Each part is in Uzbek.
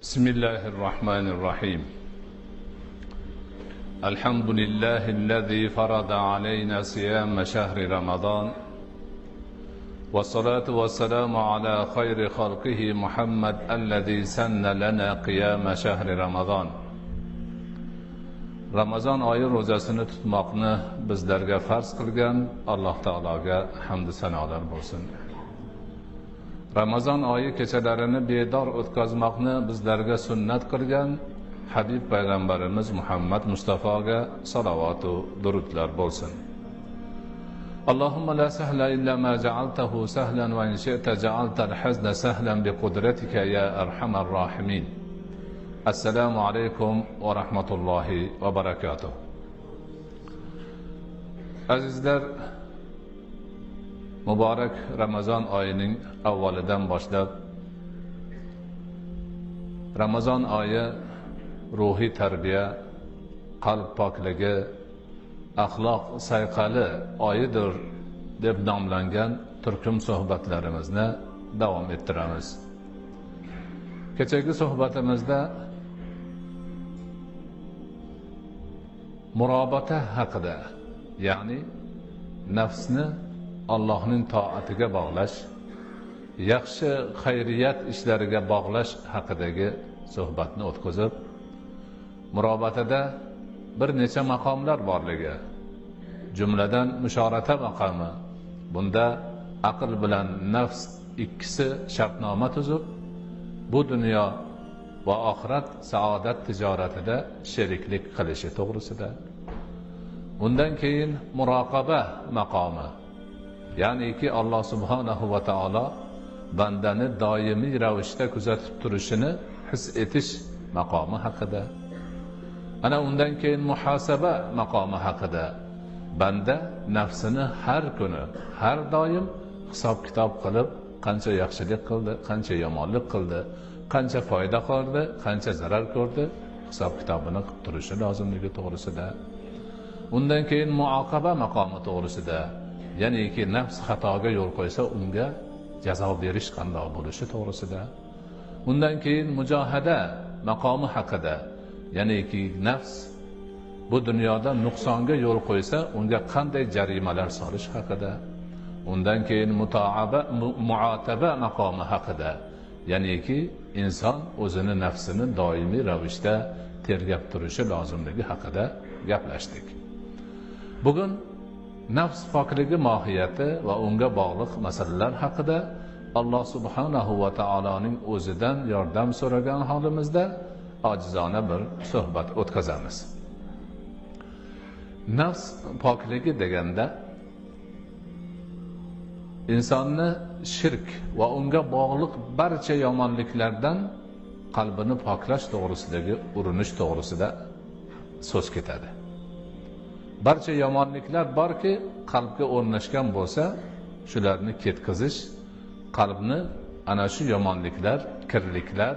بسم الله الرحمن الرحيم. الحمد لله الذي فرض علينا صيام شهر رمضان، والصلاة والسلام على خير خلقه محمد الذي سن لنا قيام شهر رمضان. Ramazon oyi ro'zasini tutmoqni bizlarga farz qilgan Alloh taologa hamd sanolar bo'lsin. Ramazon oyi kechalarini bedor o'tkazmoqni bizlarga sunnat qilgan Habib payg'ambarimiz Muhammad Mustafoga salovat va durudlar bo'lsin. Allohumma la sahla illa ma ja'altahu sahlan va in shi'ta ja'altal hazna sahlan bi qudratika ya arhamar rohimin. Assalomu alaykum va rahmatullohi va barakatuh. Azizlar, muborak Ramazon oyining avvalidan boshlab Ramazon oyi ruhiy tarbiya, qalb pokligi, axloq sayqali oyidir deb nomlangan turkum suhbatlarimizni davom ettiramiz. Kechagi suhbatimizda murobata haqida, ya'ni nafsni Allohning toatiga bog'lash, yaxshi xayriyat ishlariga bog'lash haqidagi suhbatni o'tkazib, murobatada bir necha maqomlar borligi, jumladan mushorata maqomi, bunda aql bilan nafs ikkisi shartnoma tuzib, bu dunyo va oxirat saodat tijoratida sheriklik qilishi to'g'risida. Undan keyin muroqaba maqomi, ya'niki Alloh subhanahu va taolo bandani doimiy ravishda kuzatib turishini his etish maqomi haqida. Ana undan keyin muhosaba maqomi haqida, banda nafsini har kuni, har doim hisob kitob qilib, qancha yaxshilik qildi, qancha yomonlik qildi, qancha foyda ko'rdi, qancha zarar ko'rdi, hisob kitobini qilib turishi lozimligi to'g'risida. Undan keyin muoqaba maqomi to'g'risida, ya'niki nafs xatoga yo'l qo'ysa unga jazo berish qandoq bo'lishi to'g'risida. Undan keyin mujohada maqomi haqida, ya'niki nafs bu dunyoda nuqsonga yo'l qo'ysa unga qanday jarimalar solish haqida. Undan keyin muotaba maqomi haqida, ya'niki inson o'zini nafsini doimiy ravishda tergab turishi lozimligi haqida gaplashdik. Bugun nafs pokligi mohiyati va unga bog'liq masalalar haqida Alloh subhanahu va taoloning o'zidan yordam so'ragan holimizda ojizona bir suhbat o'tkazamiz. Nafs pokligi deganda insonni shirk va unga bog'liq barcha yomonliklardan qalbini poklash to'g'risidagi urinish to'g'risida so'z ketadi. Barcha yomonliklar borki, qalbga o'rnashgan bo'lsa, shularni ketkazish, qalbni ana shu yomonliklar, kirliklar,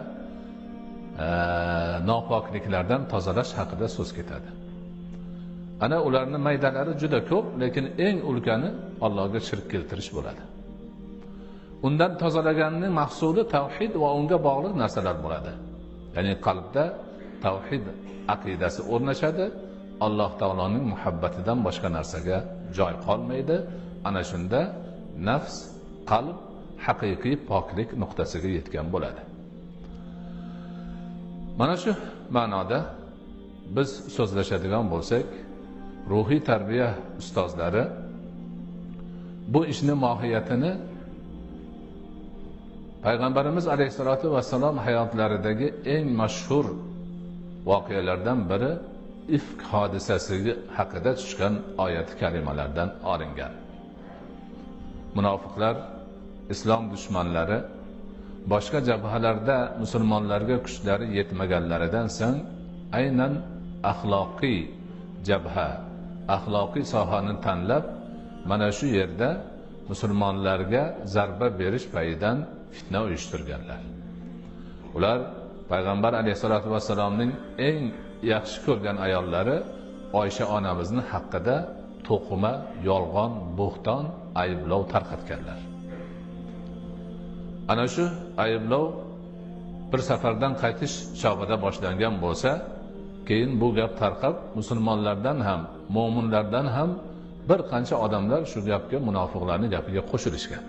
nopokliklardan tozalash haqida so'z ketadi. Ana ularning maydalari juda ko'p, lekin eng ulkani Allohga shirk keltirish bo'ladi. Undan tozalaganning mahsuli tavhid va unga bog'liq narsalar bo'ladi. Ya'ni qalbda tavhid aqidasi o'rnashadi, Alloh taoloning muhabbatidan boshqa narsaga joy qolmaydi. Ana shunda nafs, qalb haqiqiy poklik nuqtasiga yetgan bo'ladi. Mana shu ma'noda biz so'zlashadigan bo'lsak, ruhiy tarbiya ustozlari bu ishni mohiyatini Payg'ambarimiz alayhisolatu vassalom hayotlaridagi eng mashhur voqealardan biri ifk hodisasi haqida tushgan oyat kalimalardan olingan. Munofiqlar, islom dushmanlari boshqa jabhalarda musulmonlarga kuchlari yetmaganlaridan so'ng aynan axloqiy jabha, axloqiy sohani tanlab, mana shu yerda musulmonlarga zarba berish payidan fitna uyushtirganlar. Ular Payg'ambar alayhisolatu vassalomning eng yaxshi ko'rgan ayollari Oysha onamizni haqida to'qima, yolg'on, bo'xton ayblov tarqatganlar. Ana shu ayblov bir safardan qaytish chog'ida boshlangan bo'lsa, keyin bu gap tarqab musulmonlardan ham, mo'minlardan ham bir qancha odamlar shu gapga, munofiqlarning gapiga qo'shilishgan.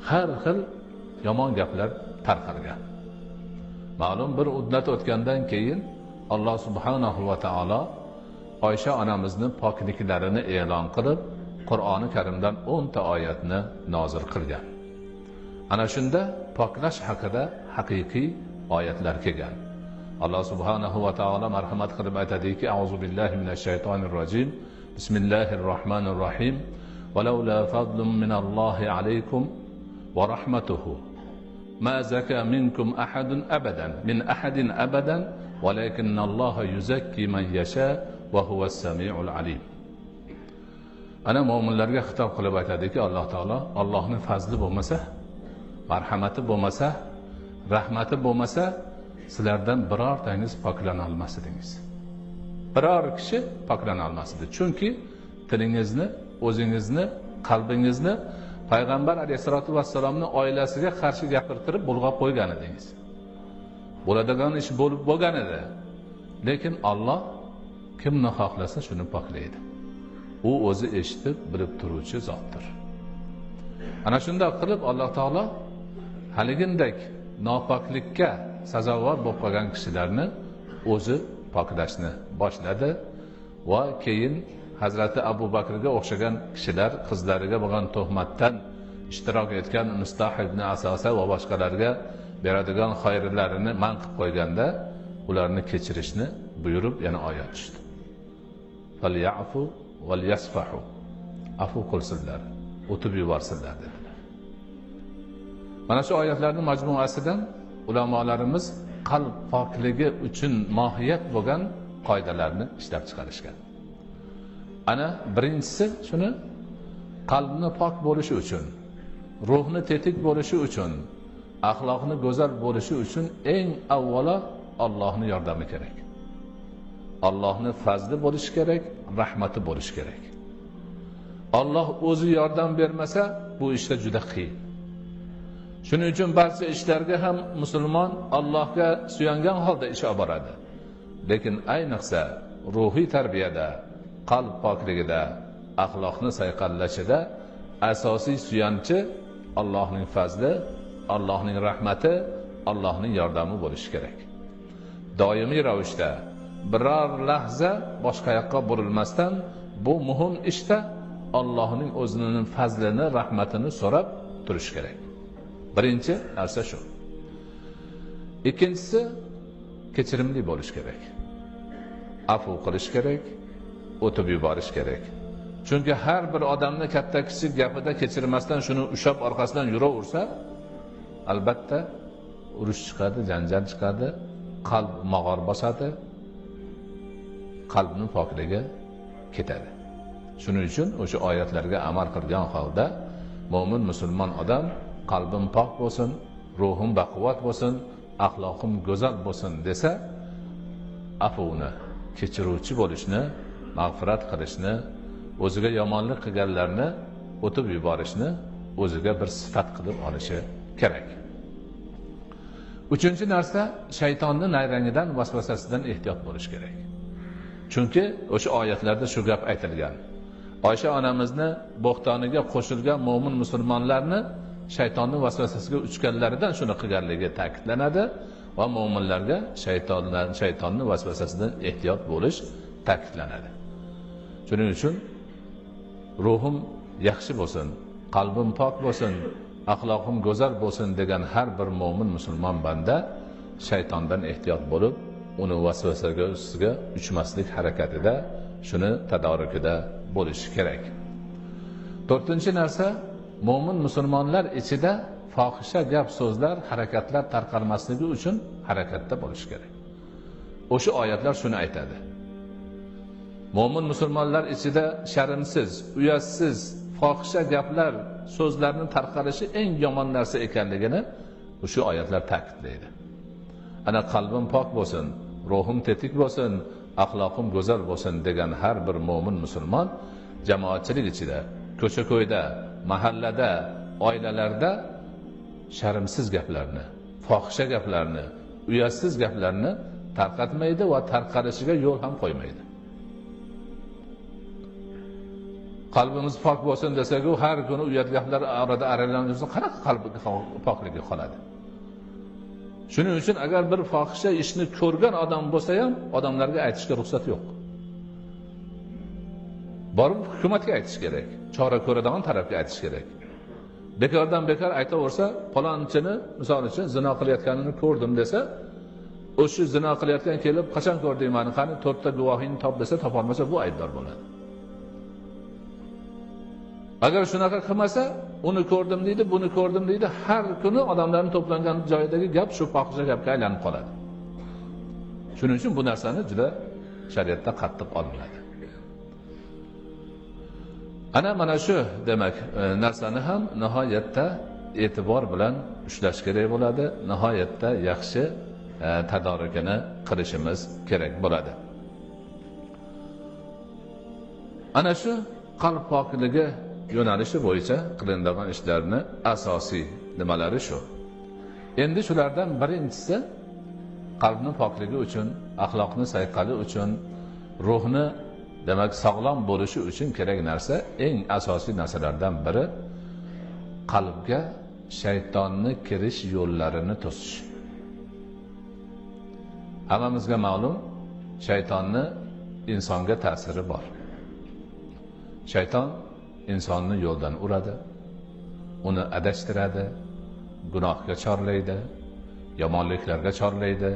Har xil yomon gaplar tarqalgan. Ma'lum bir muddat o'tgandan keyin Alloh subhanahu va taolo Oysha onamizni pokliklarini e'lon qilib, Qur'oni Karimdan 10 ta oyatni nozil qilgan. Ana shunda poklash haqida haqiqiy oyatlar kelgan. Alloh subhanahu va taolo marhamat qilib aytadiki: A'uzu billahi minash shaytonir rojim. Bismillahir rohmanir rohim. Valawla fadlun minallohi alaykum va rahmatuhu ma zaka minkum ahadun abadan min ahadin abadan walakinnalloha yuzakki man yasha va huwas samiul alim. Ana mo'minlarga xitob qilib aytadiki Alloh taolo, Allohning fazli bo'lmasa, marhamati bo'lmasa, rahmati bo'lmasa, sizlardan birortangiz poklana olmas edingiz. Biror kishi poklana olmas edi. Chunki tilingizni, o'zingizni, qalbingizni Payg'ambar alayhisolatu vassalomning oilasiga qarshi gapirtirib bulg'ab qo'ygan edingiz. Bo'ladigan ish bo'lib bo'lgan edi. Lekin Alloh kimni xohlasa shuni poklaydi. U o'zi eshitib, bilib turuvchi zotdir. Ana shunday qilib Alloh taolo haligindek nopoklikka sazovor bo'lib qolgan kishilarni o'zi poklashni boshladi va keyin Hazrati Abu Bakrga o'xshagan kishilar qizlariga bo'lgan tuhmatdan ishtirok etgan Mistah ibn Asasa va boshqalarga beradigan xayrlarini man qilib qo'yganda ularni kechirishni buyurib yana oyat tushdi. Falyafu val yasfahu. Afu qilsinlar, o'tib yuborsinlar dedilar. Mana shu oyatlarning majmuasidan ulamolarimiz qalb pokligi uchun mohiyat bo'lgan qoidalarni ishlab chiqarishgan. Ana birinchisi shuni, qalbni pok bo'lishi uchun, ruhni tetik bo'lishi uchun, axloqni go'zal bo'lishi uchun eng avvalo Allohning yordami kerak. Allohning fazli bo'lishi kerak, rahmati bo'lishi kerak. Alloh o'zi yordam bermasa bu ishda juda qiyin. Shuning uchun barcha ishlarga ham musulmon Allohga suyangan holda ish olib boradi. Lekin ayniqsa ruhiy tarbiyada, qalb pokligida, axloqni sayqallashida asosiy suyanchi Allohning fazli, Allohning rahmati, Allohning yordami bo'lishi kerak. Doimiy ravishda biror lahza boshqa yoqqa burilmasdan bu muhim ishda Allohning o'zining fazlini, rahmatini so'rab turish kerak. Birinchi narsa shu. Ikkinchisi, kechirimli bo'lish kerak. Afu qilish kerak, o'tib yuborish kerak. Chunki har bir odamni katta kichik gapida kechirmasdan shuni ushlab orqasidan yuraversa, albatta urush chiqadi, janjal chiqadi, qalb mog'or bosadi, qalbning pokligi ketadi. Shuning uchun o'sha oyatlarga amal qilgan holda mo'min musulmon odam qalbim pok bo'lsin, ruhim baquvvat bo'lsin, axloqim go'zal bo'lsin desa, afuvni, kechiruvchi bo'lishni, mag'firat qilishni, o'ziga yomonlik qilganlarni o'tib yuborishni o'ziga bir sifat qilib olishi kerak. Uchinchi narsa, shaytonning nayrangidan, vasvasasidan ehtiyot bo'lish kerak. Chunki o'sha oyatlarda shu gap aytilgan. Oysha onamizni bo'xtoniga qo'shilgan mo'min musulmonlarni shaytonning vasvasasiga uchganlaridan shuni qilganligi ta'kidlanadi va mo'minlarga shaytonning vasvasasidan ehtiyot bo'lish ta'kidlanadi. Shuning uchun ruhim yaxshi bo'lsin, qalbim pok bo'lsin, axloqim go'zal bo'lsin degan har bir mo'min musulmon banda shaytondan ehtiyot bo'lib, uni vasvasaga ustiga uchmaslik harakatida, shuni tadorikida bo'lishi kerak. To'rtinchi narsa, mo'min musulmonlar ichida fohisha gap so'zlar, harakatlar tarqalmasligi uchun harakatda bo'lish kerak. O'sha oyatlar shuni aytadi. Mo'min musulmonlar ichida sharmsiz, uyatsiz, fohisha gaplar, so'zlarning tarqalishi eng yomon narsa ekanligini o'sha oyatlar ta'kidlaydi. Ana qalbim pok bo'lsin, ruhim tetik bo'lsin, axloqim go'zal bo'lsin degan har bir mo'min musulmon jamoatchilik ichida, ko'cha-ko'yda, mahallada, oilalarda sharmsiz gaplarni, fohisha gaplarni, uyatsiz gaplarni tarqatmaydi va tarqalishiga yo'l ham qo'ymaydi. Qalbimiz pok bo'lsin desak-u, har kuni uyat gaplar orada aralanib yursa, qanaqa qalb pokligi qoladi? Shuning uchun agar bir fohisha ishni ko'rgan odam bo'lsa ham, odamlarga aytishga ruxsat yo'q. Borib hukumatga aytish kerak, chora ko'radigan tarafga aytish kerak. Bekordan bekor aytaversa, palonchini misol uchun zino qilayotganini ko'rdim desa, o'sha zino qilayotgan kelib, qachon ko'rding meni, qani to'rtta guvohingni top desa, topolmasa bu aybdor bo'ladi. Agar shunaqa qilmasa, uni ko'rdim deydi, buni ko'rdim deydi, har kuni odamlarning to'plangan joyidagi gap shu fohisha gapga aylanib qoladi. Shuning uchun bu narsani juda shariatda qattiq olinadi. Ana mana shu demak narsani ham nihoyatda e'tibor bilan ushlash kerak bo'ladi, nihoyatda yaxshi tadorigini qilishimiz kerak bo'ladi. Ana shu qalb pokligi yo'nalishi bo'yicha qilinadigan ishlarni asosiy nimalari shu. Endi shulardan birinchisi qalbning pokligi uchun, axloqni sayqali uchun, ruhni demak sog'lom bo'lishi uchun kerak narsa, eng asosiy narsalardan biri qalbga shaytonni kirish yo'llarini to'sish. Hammamizga ma'lum, shaytonni insonga ta'siri bor. Shayton insonni yo'ldan uradi, uni adashtiradi, gunohga chorlaydi, yomonliklarga chorlaydi,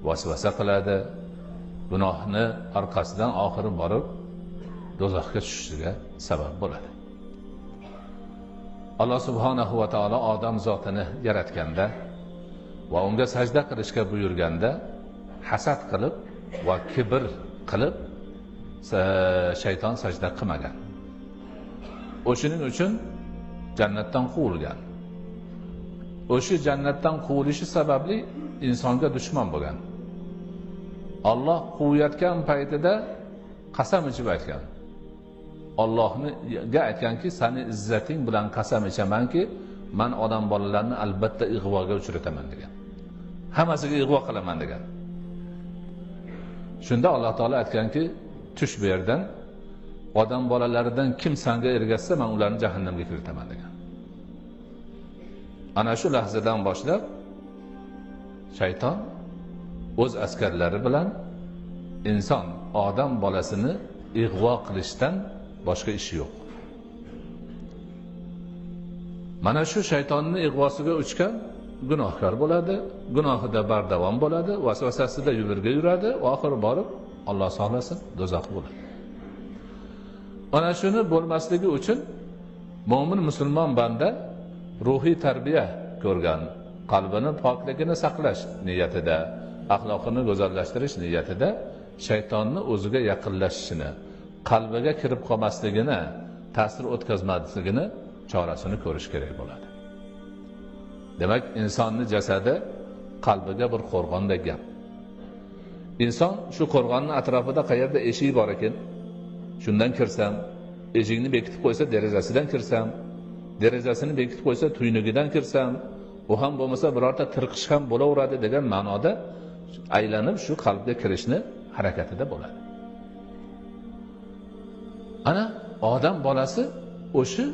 vasvasa qiladi, gunohni orqasidan oxiri borib do'zaxga tushishiga sabab bo'ladi. Alloh subhanahu va taolo odam zotini yaratganda va unga sajda qilishga buyurganda hasad qilib va kibr qilib shayton sajda qilmagan. O'shuning uchun jannatdan quvilgan. O'sha jannatdan quvilishi sababli insonga dushman bo'lgan. Alloh quvayotgan paytida qasam ichib aytgan. Allohga aytganki, seni izzating bilan qasam ichamanki, men odam bolalarini albatta ig'voga uchrataman degan. Hammasiga ig'vo qilaman degan. Shunda Alloh taolo aytganki, tush bu yerdan, odam bolalaridan kim senga ergashsa, men ularni jahannamga kiritaman degan. Ana shu lahzadan boshlab shayton o'z askarlari bilan inson, odam bolasini ig'vo qilishdan boshqa ishi yo'q. Mana shu shaytonning ig'vosiga uchgan gunohkor bo'ladi, gunohida bardavom bo'ladi, vasvasasida birga yuradi, oxiri borib Alloh saqlasin, do'zax bo'ladi. Ana shuni bo'lmasligi uchun mo'min musulmon banda ruhiy tarbiya ko'rgan, qalbini pokligini saqlash niyatida, axloqini go'zallashtirish niyatida shaytonni o'ziga yaqinlashishini, qalbiga kirib qolmasligini, ta'sir o'tkazmasligini chorasini ko'rish kerak bo'ladi. Demak, insonni jasadi qalbiga bir qo'rg'ondek gap. Inson shu qo'rg'onning atrofida qayerda eshik bor ekan, shundan kirsam, eshikni bekitib qo'ysa derazasidan kirsam, derazasini bekitib qo'ysa tuynugidan kirsam, u ham bo'lmasa birorta tirqish ham bo'laveradi degan ma'noda aylanib shu qalbga kirishni harakatida bo'ladi. Ana odam bolasi o'sha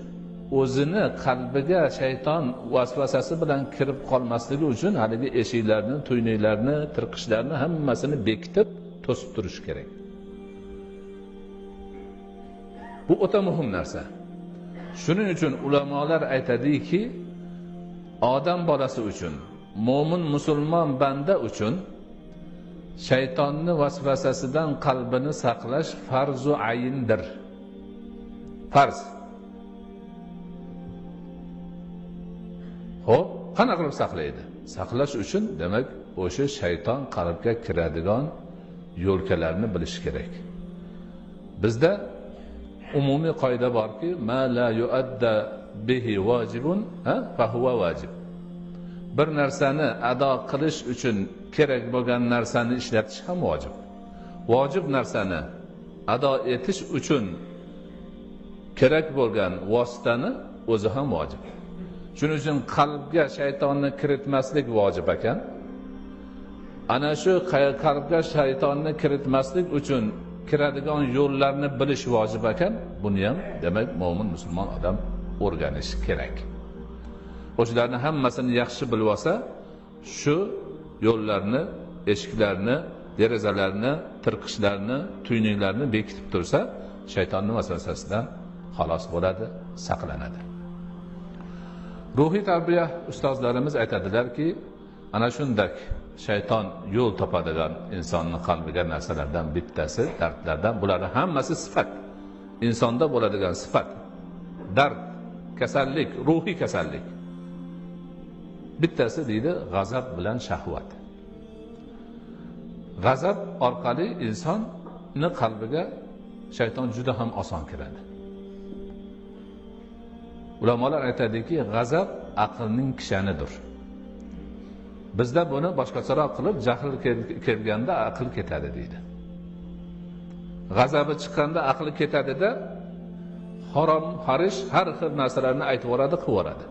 o'zini qalbiga shayton vasvasasi bilan kirib qolmasligi uchun haligi eshiklarni, tuynuqlarni, tirqishlarni hammasini bekitib to'sib turish kerak. Bu o'ta muhim narsa. Shuning uchun ulamolar aytadiki, odam bolasi uchun, mo'min musulmon banda uchun shaytonni vasvasasidan qalbini saqlash farzu ayindir. Farz. Xo'p, qanaqa qilib saqlaydi? Saqlash uchun demak o'sha shayton qalbga kiradigan yo'lkalarni bilish kerak. Bizda umumiy qoida borki, ma la yuadda bihi vajibun fa huwa vajib. Bir narsani ado qilish uchun kerak bo'lgan narsani ishlatish ham vojib. Vojib narsani ado etish uchun kerak bo'lgan vositani o'zi ham vojib. Shuning uchun qalbga shaytonni kiritmaslik vojib ekan. Ana shu qalbga shaytonni kiritmaslik uchun kiradigan yo'llarni bilish vojib ekan. Buni ham demak mo'min musulmon odam o'rganishi kerak. O'shalarni hammasini yaxshi bilib olsa, shu yo'llarni, eshiklarni, derazalarni, tirqishlarni, tuynuklarni bekitib tursa, shaytonning vasvasasidan xalos bo'ladi, saqlanadi. Ruhiy tarbiya ustozlarimiz aytadilarki, ana shundak shayton yo'l topadigan insonning qalbiga narsalardan bittasi, dardlardan, bularning hammasi sifat. Insonda bo'ladigan sifat. Dard, kasallik, ruhiy kasallik. Bittasi deydi g'azab bilan shahvat. G'azab orqali insonni qalbiga shayton juda ham oson kiradi. Ulamolar aytadiki, g'azab aqlning kishanidir. Bizda buni boshqacharoq qilib, jahl kelganda aql ketadi deydi. G'azabi chiqqanda aqli ketadida, harom, harish har xil narsalarni aytib yuboradi, qilib yuboradi.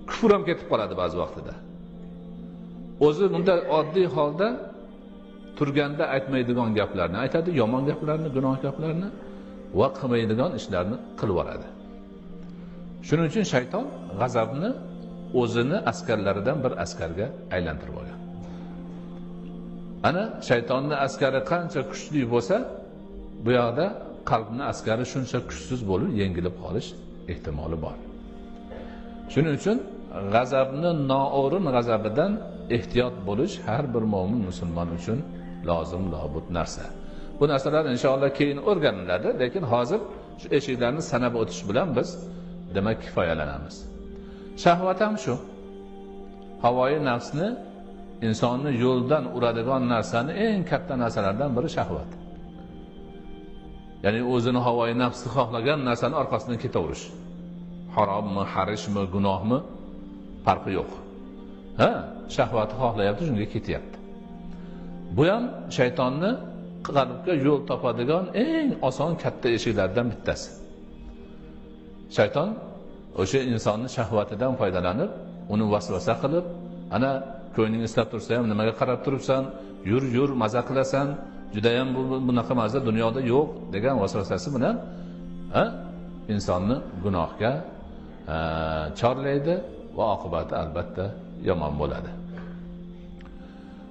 Kufr ham ketib qoladi ba'zi vaqtida. O'zi bunda oddiy holda turganda aytmaydigan gaplarni aytadi, yomon gaplarni, gunoh gaplarni va qilmaydigan ishlarni qilib yuboradi. Shuning uchun shayton g'azabni o'zini askarlaridan bir askarga aylantirib olgan. Ana shaytonning askari qancha kuchli bo'lsa, bu yoqda qalbning askari shuncha kuchsiz bo'lib yengilib qolish ehtimoli bor. Shuning uchun g'azabni noo'rin g'azabidan ehtiyot bo'lish har bir mo'min musulmon uchun lozim lobud narsa. Bu narsalar inshaalloh keyin o'rganiladi, lekin hozir shu eshiklarni sanab o'tish bilan biz demak kifoyalanamiz. Shahvat ham shu. Havoyi nafsni, insonni yo'ldan uradigan narsani eng katta narsalardan biri shahvat. Ya'ni o'zini havoyi nafsi xohlagan narsani orqasidan ketaverish. Harommi, harishmi, gunohmi farqi yo'q. Ha, shahvati xohlayapti, shunga ketyapti. Bu ham shaytonni qalbga yo'l topadigan eng oson katta eshiklardan bittasi. Shayton o'sha insonni shahvatidan foydalanib, uni vasvasa qilib, ana ko'ngling istab tursa ham nimaga qarab turibsan, yur yur maza qilasan, juda ham bunaqa maza dunyoda yo'q degan vasvasasi bilan insonni gunohga chorlaydi va oqibati albatta yomon bo'ladi.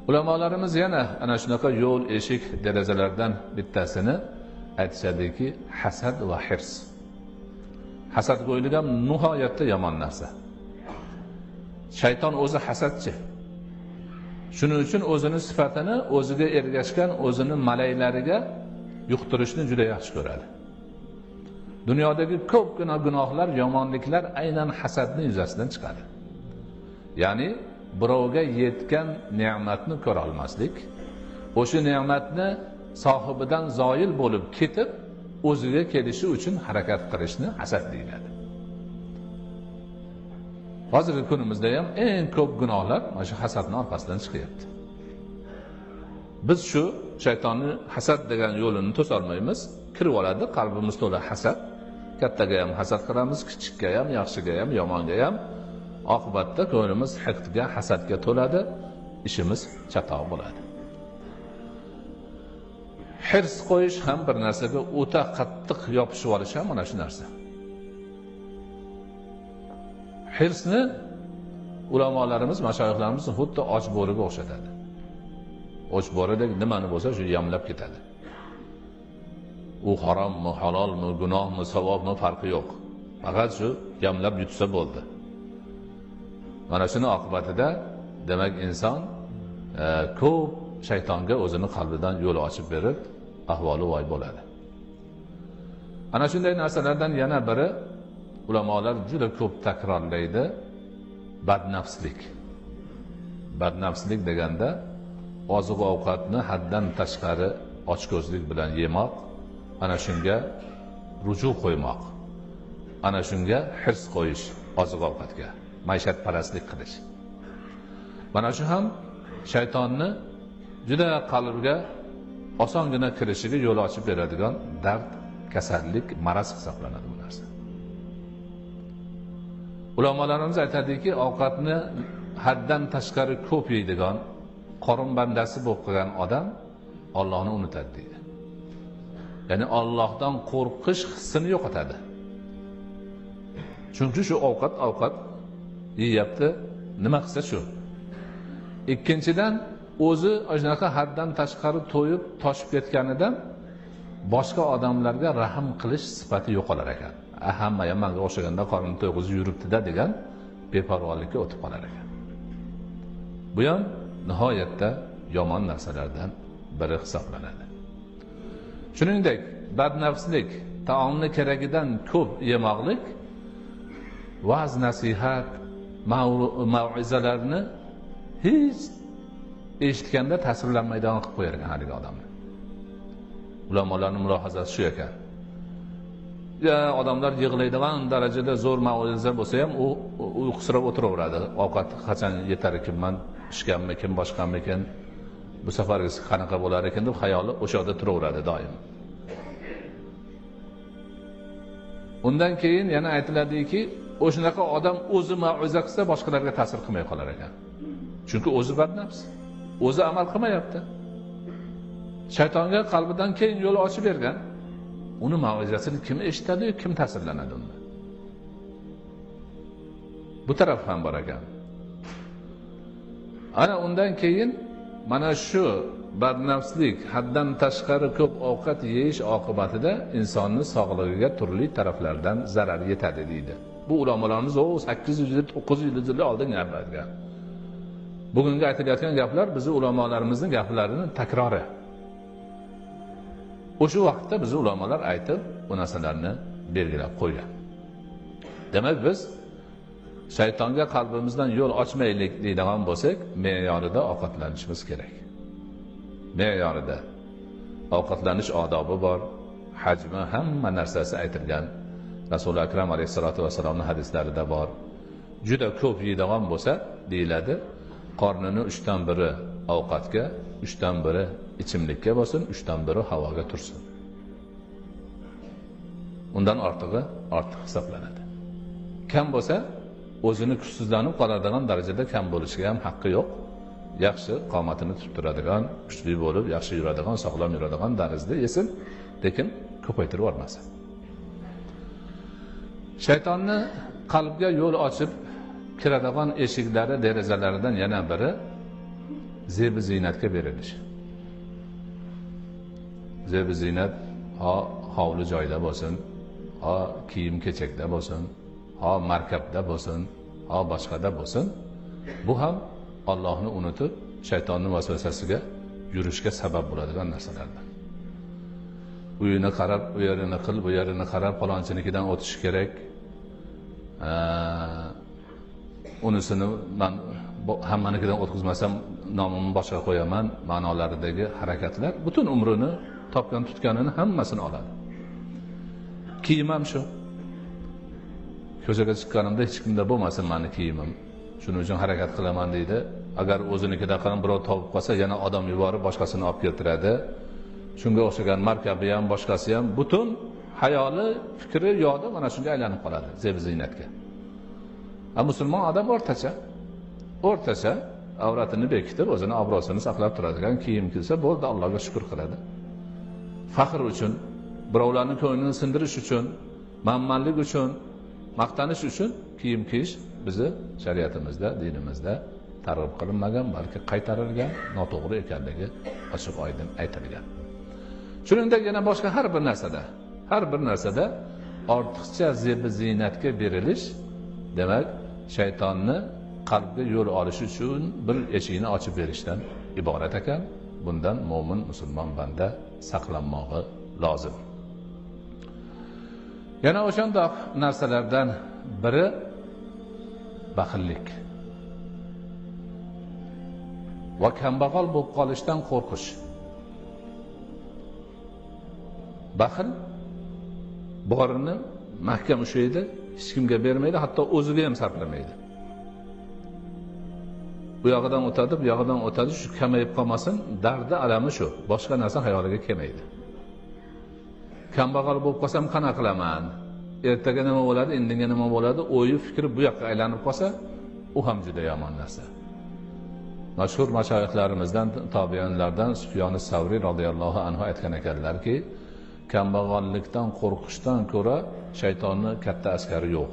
Ulamolarimiz yana ana shunaqa yo'l, eshik, derazalardan bittasini aytishadiki, hasad va hirs. Hasadgo'ylik ham nihoyatda yomon narsa. Shayton o'zi hasadchi. Shuning uchun o'zini sifatini o'ziga ergashgan o'zini malaylariga yuqtirishni juda yaxshi ko'radi. Dunyodagi ko'pgina gunohlar, yomonliklar aynan hasadning yuzasidan chiqadi. Ya'ni birovga yetgan ne'matni ko'ra olmaslik, o'sha ne'matni sohibidan zoyil bo'lib ketib, o'ziga kelishi uchun harakat qilishni hasad deyiladi. Hozirgi kunimizda ham eng ko'p gunohlar mana shu hasadning orqasidan chiqyapti. Biz shu shaytonni hasad degan yo'lini to'sa olmaymiz, kirib oladi, qalbimiz to'la hasad. Kattaga ham hasad qilamiz, kichikka ham, yaxshiga ham, yomonga ham. Oqibatda ko'nglimiz hiqdga, hasadga to'ladi, ishimiz chatoq bo'ladi. Hirs qo'yish ham bir narsaga o'ta qattiq yopishib olish ham mana shu narsa. Hirsni ulamolarimiz, mashoyixlarimiz xuddi och bo'riga o'xshatadi. Och bo'ridek nimani bo'lsa shu yamlab ketadi. U harommi, halolmi, gunohmi, savobmi farqi yo'q. Faqat shu yamlab yutsa bo'ldi. Mana shuni oqibatida demak inson ko'p shaytonga o'zini qalbidan yo'l ochib berib, ahvoli voy bo'ladi. Ana shunday narsalardan yana biri ulamolar juda ko'p takrorlaydi, badnafslik. Badnafslik deganda oziq-ovqatni haddan tashqari ochko'zlik bilan yemoq, ana shunga ruju qo'ymoq, ana shunga hirs qo'yish oziq-ovqatga, maishatparastlik qilish. Mana shu ham shaytonni juda qalbga osongina kirishiga yo'l ochib beradigan dard, kasallik, maraz hisoblanadi bu narsa. Ulamolarimiz aytadiki, ovqatni haddan tashqari ko'p yeydigan, qorin bandasi bo'lib qolgan odam Allohni unutadi deydi. Ya'ni Allohdan qo'rqish hissini yo'qotadi. Chunki shu ovqat yeyapti, nima qilsa shu. Ikkinchidan, o'zi shunaqa haddan tashqari to'yib toshib ketganidan boshqa odamlarga rahm qilish sifati yo'qolar ekan. Hamma ham menga o'xshaganda qornini to'yg'izib yuribdi-da degan beparvolikka o'tib qolar ekan. Bu ham nihoyatda yomon narsalardan biri hisoblanadi. Shuningdek, badnafslik, taomni keragidan ko'p yemoqlik va'z nasihat, mav'izalarni hech eshitganda ta'sirlanmaydigan qilib qo'yar ekan haligi odamni. Ulamolarning mulohazasi shu ekan. Ya odamlar yig'laydigan darajada zo'r mav'iza bo'lsa ham u uyqusirab o'tiraveradi. Ovqat qachon yetar ekanman, pishganmikin, boshqamikin, bu safargisi qanaqa bo'lar ekan deb xayoli o'sha yerda turaveradi doim. Undan keyin yana aytiladiki, o'shanaqa odam o'zi mav'iza qilsa boshqalarga ta'sir qilmay qolar ekan. Chunki o'zi badnafs, o'zi amal qilmayapti. Shaytonga qalbidan keyin yo'l ochib bergan. Uni mav'izasini kim eshitadi, kim ta'sirlanadi undan? Bu taraf ham bor ekan. Ana undan keyin mana shu badnafslik, haddan tashqari ko'p ovqat yeyish oqibatida insonning sog'lig'iga turli taraflardan zarar yetadi deydi. Bu ulamolarimiz 800 yil, 900 yil oldin gapirgan. Bugungi aytilayotgan gaplar bizi ulamolarimizning gaplarining takrori. O'sha vaqtda bizi ulamolar aytib, bu narsalarni belgilab qo'ygan. Demak, biz shaytonga qalbimizdan yo'l ochmaylik deydigan bo'lsak, me'yorida ovqatlanishimiz kerak. Me'yorida ovqatlanish odobi bor, hajmi, hamma narsasi aytilgan. Rasuli Akram alayhisolatu vasallamning hadislarida bor. Juda ko'p yeydigan bo'lsa, deyiladi, qornini 3dan biri ovqatga, 3dan biri ichimlikka bo'lsin, 3dan biri havoga tursin. Undan ortig'i ortiq hisoblanadi. Kam bo'lsa, o'zini kuchsizlanib qoladigan darajada kam bo'lishiga ham haqqi yo'q. Yaxshi qomatini tutib turadigan, kuchli bo'lib, yaxshi yuradigan, sog'lom yuradigan tarzda yesin, lekin ko'paytirib yubormasin. Shaytonni qalbga yo'l ochib kiradigan eshiklari, derazalaridan yana biri zebi ziynatga berilish. Zebi ziynat ho hovli joyda bo'lsin, ho kiyim kechakda bo'lsin, ho markabda bo'lsin, ho boshqada bo'lsin, bu ham Allohni unutib, shaytonning vasvasasiga yurishga sabab bo'ladigan narsalardan. Uyini qarab, u yerini qil, bu yerini qarab, falonchinikidan o'tish kerak. Unisini men hammanikidan o'tkazmasam nomimni boshqa qo'yaman ma'nolaridagi harakatlar butun umrini topgan tutganini hammasini oladi. Kiyim ham shu. Ko'chaga chiqqanimda hech kimda bo'lmasin meni kiyimim. Shuning uchun harakat qilaman deydi. Agar o'zinikida qilib birov topib qolsa, yana odam yuborib boshqasini olib keltiradi. Shunga o'xshagan markabi ham, boshqasi ham, butun hayoli, fikri, yodi mana shunga aylanib qoladi, zebi ziynatga. Musulmon odam o'rtacha avratini bekitib, o'zini obro'sini saqlab turadigan kiyim kiysa bo'ldi, Allohga shukr qiladi. Faxr uchun, birovlarning ko'nglini sindirish uchun, manmanlik uchun, maqtanish uchun kiyim kiyish bizi shariatimizda, dinimizda targ'ib qilinmagan, balki qaytarilgan, noto'g'ri ekanligi ochiq oydin aytilgan. Shuningdek, yana boshqa har bir narsada ortiqcha zebi ziynatga berilish, demak, shaytonni qalbga yo'l olish uchun bir eshigini ochib berishdan iborat ekan. Bundan mo'min musulmon banda saqlanmog'i lozim. Yana o'shandoq narsalardan biri baxillik va kambag'al bo'lib qolishdan qo'rqish. Baxil borini mahkam ushlaydi, hech kimga bermaydi, hatto o'ziga ham sarflamaydi. Bu yog'idan o'tadi, bu yog'idan o'tadi, shu kamayib qolmasin, dardi alami shu, boshqa narsa xayoliga kelmaydi. Kambag'al bo'lib qolsam qana qilaman? Ertaga nima bo'ladi, indinga nima bo'ladi, o'yi fikri bu yoqqa aylanib qolsa, u ham juda yomon narsa. Mashhur mashoyixlarimizdan, tobiyonlardan Sufyoni Savriy radhiyallohu anhu aytgan ekanlarki, kambag'allikdan qo'rqishdan ko'ra shaytonni katta askari yo'q.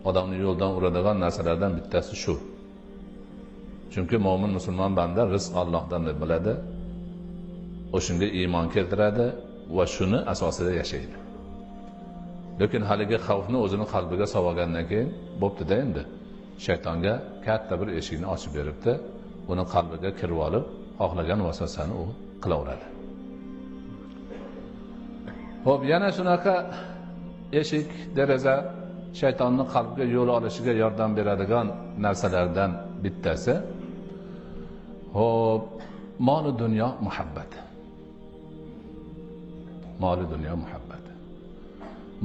Odamni yo'ldan uradigan narsalardan bittasi shu. Chunki mo'min musulmon banda rizq Allohdan deb biladi, o'shunga iymon keltiradi va shuni asosida yashaydi. Lekin haligi xavfni o'zini qalbiga solgandan keyin bo'pti-da endi. Shaytonga katta bir eshikni ochib beribdi, uni qalbiga kirib olib, xohlagan vasvasani u qilaveradi. Xo'p, yana shunaqa eshik, deraza shaytonni qalbga yo'l olishiga yordam beradigan narsalardan bittasi, xo'p, mol dunyo muhabbati. Mol dunyo muhabbati.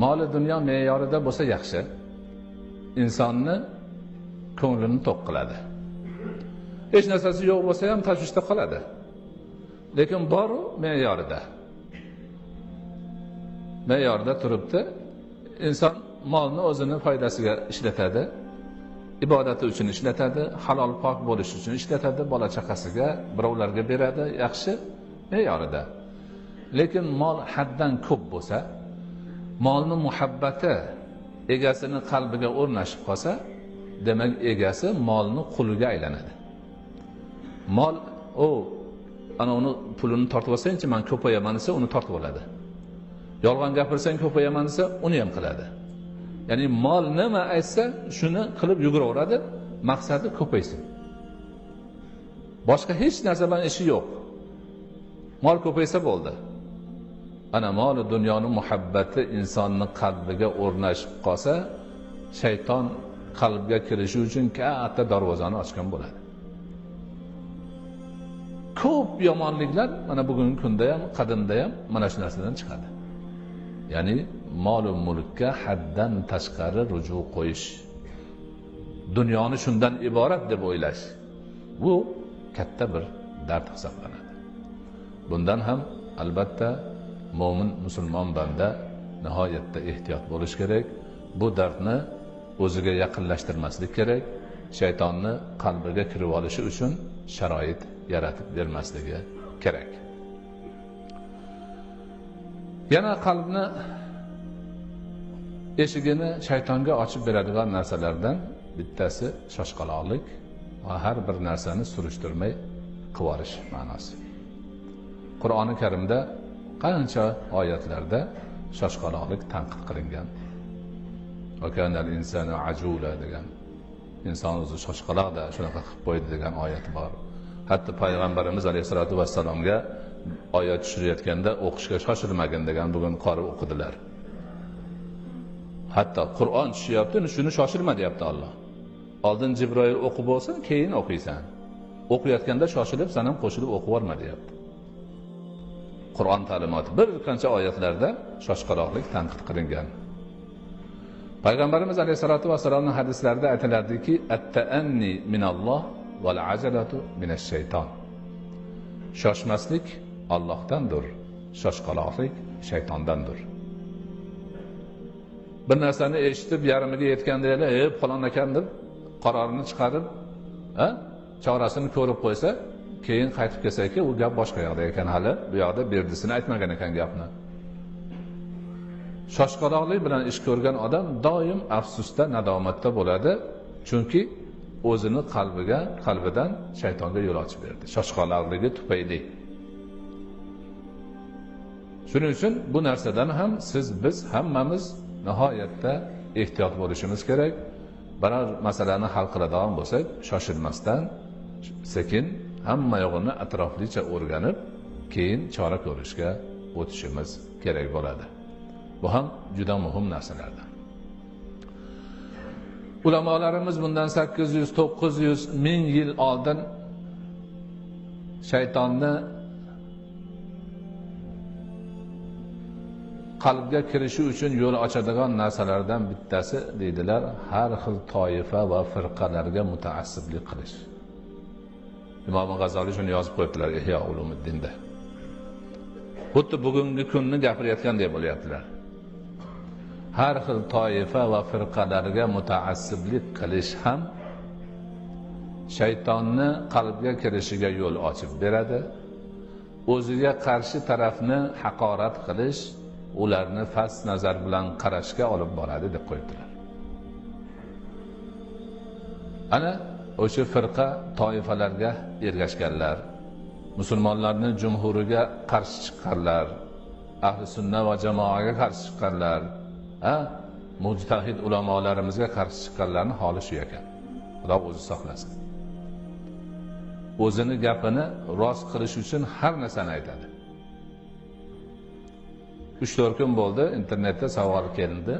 Mol dunyo me'yorida bo'lsa yaxshi, insonni ko'nglini to'q qiladi. Hech narsasi yo'q bo'lsa ham tashvishda qoladi. Lekin boru me'yorida. Me'yorda turibdi. Inson molni o'zini foydasiga ishlatadi, ibodati uchun ishlatadi, halol pok bo'lish uchun ishlatadi, bola chaqasiga, birovlarga beradi, yaxshi me'yorida. Lekin mol haddan ko'p bo'lsa, molni muhabbati egasini qalbiga o'rnashib qolsa, demak egasi molni quliga aylanadi. Mol o ana uni pulini tortib olsangchi, men ko'payaman desa, uni tortib oladi. Yolg'on gapirsang ko'payaman desa, uni ham qiladi. Ya'ni mol nima aytsa, shuni qilib yuguraveradi, maqsadi ko'paysin. Boshqa hech narsa bilan ishi yo'q. Mol ko'paysa bo'ldi. Ana mol dunyoning muhabbati insonni qalbiga o'rnashib qolsa, shayton qalbga kirishi uchun katta darvozani ochgan bo'ladi. Ko'p yomonliklar mana bugungi kunda ham, qadimda ham mana shu narsadan chiqadi. Ya'ni mol va mulkka haddan tashqari ruju qo'yish, dunyoni shundan iborat deb o'ylash, bu katta bir dard hisoblanadi. Bundan ham albatta mo'min musulmon banda nihoyatda ehtiyot bo'lish kerak. Bu dardni o'ziga yaqinlashtirmaslik kerak. Shaytonni qalbiga kirib olishi uchun sharoit yaratib bermasligi kerak. Yana qalbni eshigini shaytonga ochib beradigan narsalardan bittasi shoshqaloqlik va har bir narsani surishtirmay qilib ma'nosi. Qur'oni Karimda qancha oyatlarda shoshqaloqlik tanqid qilingan. Va kanal insanu ajula degan, inson o'zi shoshqaloqda shunaqa qilib qo'ydi degan oyat bor. Hatto payg'ambarimiz alayhisolatu vassalomga oyat tushirayotganda o'qishga shoshilmagin degan bugun qori o'qidilar. Hatto Qur'on tushyapti, shuni shoshilma deyapti Alloh. Oldin Jibroil o'qib bo'lsin, keyin o'qiysan. O'qiyotganda shoshilib sen ham qo'shilib o'qib olma deyapti. Qur'on ta'limoti bir qancha oyatlarda shoshqaloqlik tanqid qilingan. Payg'ambarimiz alayhisolatu vassalomning hadislarida aytiladiki, at-ta'anni minalloh val ajalatu minash shayton. Shoshmaslik Allohdandir, shoshqaloqlik shaytondandir. Bir narsani eshitib yarmiga yetganda ey falon ekan deb qarorini chiqarib, chorasini ko'rib qo'ysa, keyin qaytib kelsaki, u gap boshqa yoqda ekan, hali bu yoqda berdisini aytmagan ekan gapni. Shoshqaloqlik bilan ish ko'rgan odam doim afsusda, nadomatda bo'ladi, chunki o'zini qalbidan shaytonga yo'l ochib berdi, shoshqaloqligi tufayli. Shuning uchun bu narsadan ham siz, biz hammamiz nihoyatda ehtiyot bo'lishimiz kerak. Biror masalani hal qiladigan bo'lsak, shoshilmasdan sekin hamma yo'g'ini atroflicha o'rganib, keyin chora ko'rishga o'tishimiz kerak bo'ladi. Bu ham juda muhim narsalardan. Ulamolarimiz bundan 800, 900, 1000 yil oldin shaytonni qalbga kirishi uchun yo'l ochadigan narsalardan bittasi deydilar, har xil toifa va firqalarga mutaassiblik qilish. Imom G'azoliy shuni yozib qo'yibdilar Ihyo Ulumuddinda. Xuddi bugungi kunni gapirayotgandek bo'lyaptilar. Har xil toifa va firqalarga mutaassiblik qilish ham shaytonni qalbga kirishiga yo'l ochib beradi. O'ziga qarshi tarafni haqorat qilish ularni fas nazar bilan qarashga olib boradi deb qo'yibdilar. Ana o'sha firqa toifalarga ergashganlar, musulmonlarning jumhuriga qarshi chiqqanlar, ahli sunna va jamoaga qarshi chiqqanlar, mujtahid ulamolarimizga qarshi chiqqanlarning holi shu ekan. Xudo o'zi saqlasin. O'zini gapini rost qilish uchun har narsani aytadi. 3-4 kun bo'ldi, internetda savol keldi.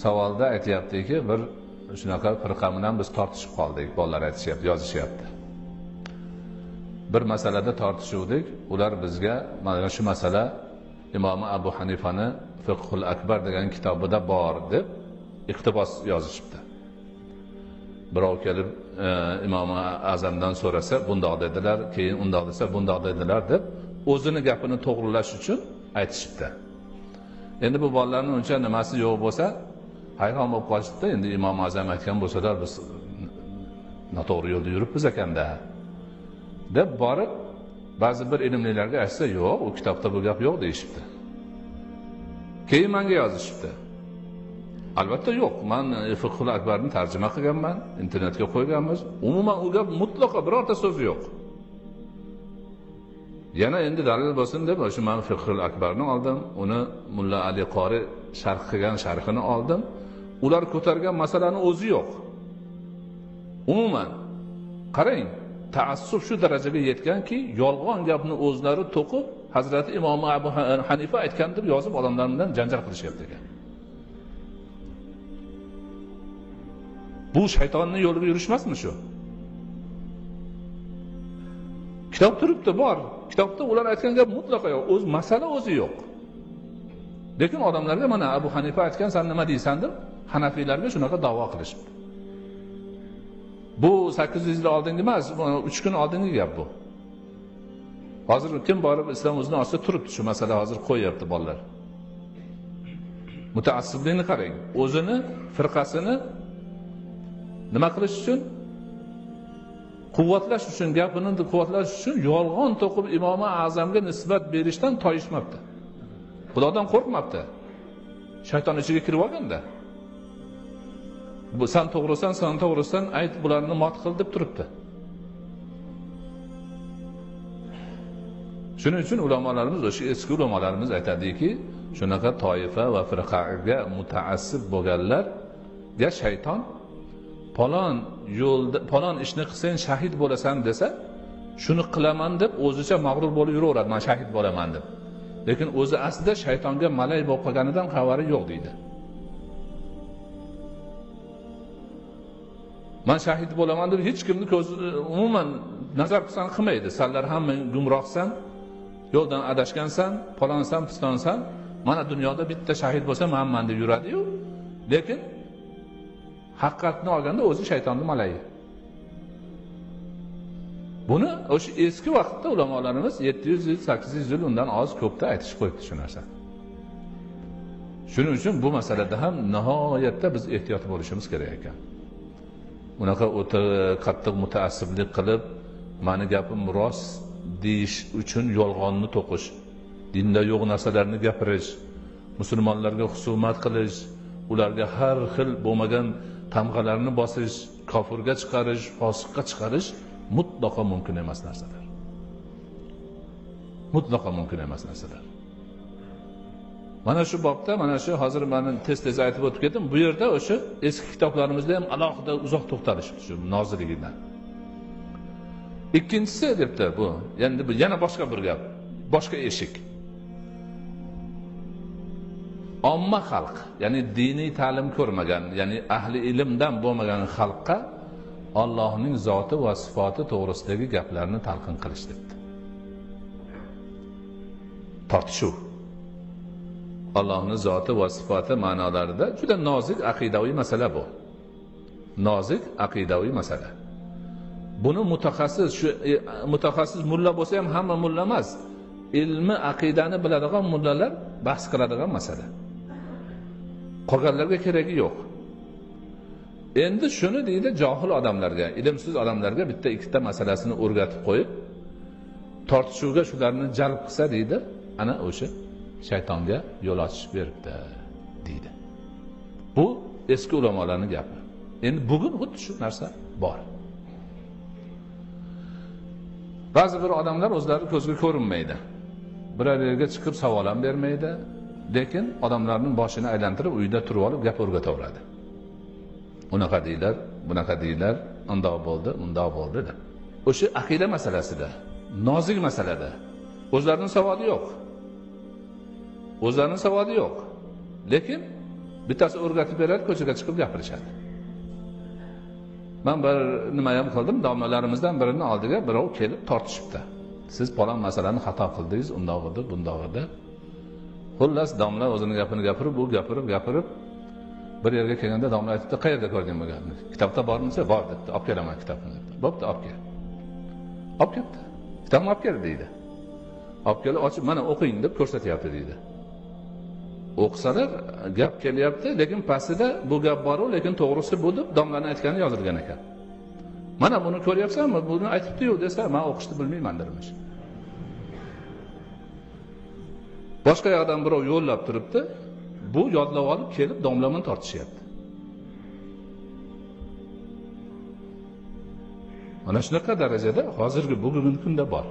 Savolda aytayaptiki, bir shunaqa firqa bilan biz tortishib qoldik, bolalar aytishyapti, yozishyapti. Bir masalada tortishuvdik, ular bizga mana shu masala Imom Abu Hanifani Fiqhul Akbar degan kitobida bor deb iqtibos yozishibdi. Birov kelib Imom Azamdan so'rasa, bundoq dedilar, keyin undoq desa, bundoq dedilar deb o'zini gapini to'g'rilash uchun aytishibdi. Endi bu bolalarning uncha nimasi yo'q bo'lsa, hayron bo'lib qolishibdi. Endi Imom Azam aytgan bo'lsalar, biz noto'g'ri yo'lda yuribmiz ekanda deb borib ba'zi bir ilmlilarga aytsa, yo'q, u kitobda bu gap yo'q deyishibdi. Keyin menga yozishibdi. Albatta yo'q, men Fiqhul Akbarni tarjima qilganman, internetga qo'yganmiz. Umuman u gap mutlaqo birorta so'zi yo'q. Yana endi dalil bo'lsin deb o'sha men Fiqhul Akbarni oldim, uni Mulla Ali Qori sharh qilgan sharhini oldim. Ular ko'targan masalani o'zi yo'q. Umuman qarang, taassub shu darajaga yetganki, yolg'on gapni o'zlari to'qib, Hazrati Imom Abu Hanifa aytgan deb yozib odamlar bilan janjal qilishyapti ekan. Bu shaytonning yo'liga yurishmasmi shu? Kitob turibdi, bor. Kitobda ular aytgan gap mutlaqo yo'q. O'z masala o'zi yo'q. Lekin odamlarga mana Abu Hanifa aytgan, sen nima deysan deb Hanafiylarga shunaqa da'vo qilishibdi. Bu 800 yil oldingi emas, 3 kun oldingi gap bu. Hozir kim borib islom o'zini ostida turibdi shu masala hozir qo'yyapti bolalar. Mutaassiblikni qarang, o'zini firqasini nima qilish uchun? Quvvatlash uchun, gapini quvvatlash uchun yolg'on to'qib Imom Azamga nisbat berishdan toyishmabdi. Xudodan qo'rqmabdi. Shayton ichiga kirib olganda. Bu sen to'g'risan, sen to'g'risan, ayt bularni mot qil deb turibdi. Shuning uchun ulamolarimiz, o'sha eski ulamolarimiz aytadiki, shunaqa toifa va firqaga mutaassib bo'lganlarga shayton falon yo'lda falon ishni qilsang shahid bo'lasan desa, shuni qilaman deb o'zicha mag'rur bo'lib yuraveradi, men shahid bo'laman deb. Lekin o'zi aslida shaytonga malay bo'lib qolganidan xabari yo'q deydi. Men shahid bo'laman deb hech kimni ko'zi umuman nazar qilsan qilmaydi. Sanlar hammang gumrohsan, yo'ldan adashgansan, falonsan, pistonsan, mana dunyoda bitta shahid bo'lsa manman deb yuradi-yu, lekin haqiqatni olganda o'zi shaytonning malayi. Buni o'sha eski vaqtda ulamolarimiz 700 yil, 800 yil undan oz ko'pda aytishib qo'yibdi shu narsa. Shuning uchun bu masalada ham nihoyatda biz ehtiyot bo'lishimiz kerak ekan. Unaqa o'ta qattiq mutaassiblik qilib, meni gapim rost deyish uchun yolg'onni to'qish, dinda yo'q narsalarni gapirish, musulmonlarga husumat qilish, ularga har xil bo'lmagan tamg'alarni bosish, kofirga chiqarish, fosiqqa chiqarish mutlaqo mumkin emas narsalar. Mutlaqo mumkin emas narsalar. Mana shu bobda, mana shu hozir men tez-tez aytib o'tib ketdim. Bu yerda o'sha eski kitoblarimizda ham alohida uzoq to'xtalishibdi shu nozirligidan. Ikkinchisi debdi bu, endi bu yana boshqa bir gap, boshqa eshik. Omma xalq, ya'ni diniy ta'lim ko'rmagan, ya'ni ahli ilmdan bo'lmagan xalqqa Allohning zoti va sifati to'g'risidagi gaplarni talqin qilish debdi. Tortishuv. Allohning zoti va sifati ma'nolarida juda nozik aqidaviy masala bu. Nozik aqidaviy masala. Buni mutaxassis, shu mutaxassis mulla bo'lsa ham hamma mulla emas, ilmi aqidani biladigan mullalar bahs qiladigan masala. Qolganlarga keragi yo'q. Endi shuni deydi johil odamlarga, ilmsiz odamlarga bitta ikkita masalasini o'rgatib qo'yib, tortishuvga shularni jalb qilsa deydi, ana o'sha shaytonga yo'l ochib beribdi deydi. Bu eski ulamolarning gapi. Endi bugun xuddi shu narsa bor. Ba'zi bir odamlar o'zlari ko'zga ko'rinmaydi. Biror yerga chiqib savol ham bermaydi, lekin odamlarning boshini aylantirib uyda turib olib gap o'rgataveradi. Unaqa deylar, bunaqa deylar, undoq bo'ldi, bundoq bo'ldi deb. O'sha aqida masalasida, nozik masalada o'zlarining savodi yo'q. O'zlarining savodi yo'q. Lekin bittasi o'rgatib beradi, ko'chaga chiqib gapirishadi. Men bir nima ham qildim, domlalarimizdan birini oldiga birov kelib tortishibdi. Siz falon masalani xato qildingiz, undoq edi, bundoq edi. Xullas domla o'zini gapini gapirib, bu gapirib bir yerga kelganda domla aytibdi, qayerda ko'rding bu gapni? Kitobda bormi desa, bor debdi. Olib kelaman kitobni debdi. Bo'pti, olib kel. Olib keldi. Kitobni olib kel deydi. Olib kelib ochib, mana o'qing deb ko'rsatyapti deydi. O'qisalar gap kelyapti, lekin pastida bu gap bor-u, lekin to'g'risi bu deb domlani aytgani yozilgan ekan. Mana buni ko'ryapsanmi? Buni aytibdi-yu desa, men o'qishni bilmayman dermish. Boshqa yoqdan birov yo'llab turibdi, bu yodlab olib kelib domla bilan tortishyapti. Mana shunaqa darajada hozirgi bugungi kunda bor.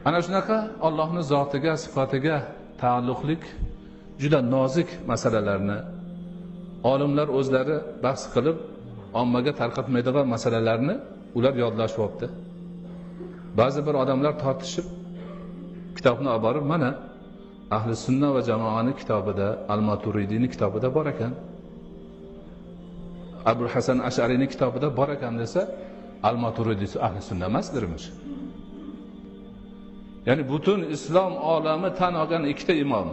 Ana shunaqa Allohning zotiga, sifatiga taalluqlik juda nozik masalalarni olimlar o'zlari bahs qilib ommaga tarqatmaydigan masalalarni ular yodlashyapti. Ba'zi bir odamlar tortishib kitobni olib borib, mana ahli sunna va jamoani kitobida, Al-Maturidiyning kitobida bor ekan, Abul Hasan Ash'ariyning kitobida bor ekan desa, Al-Maturidiy ahli sunna emasdirmish. Ya'ni butun islom olami tan olgan ikkita imom,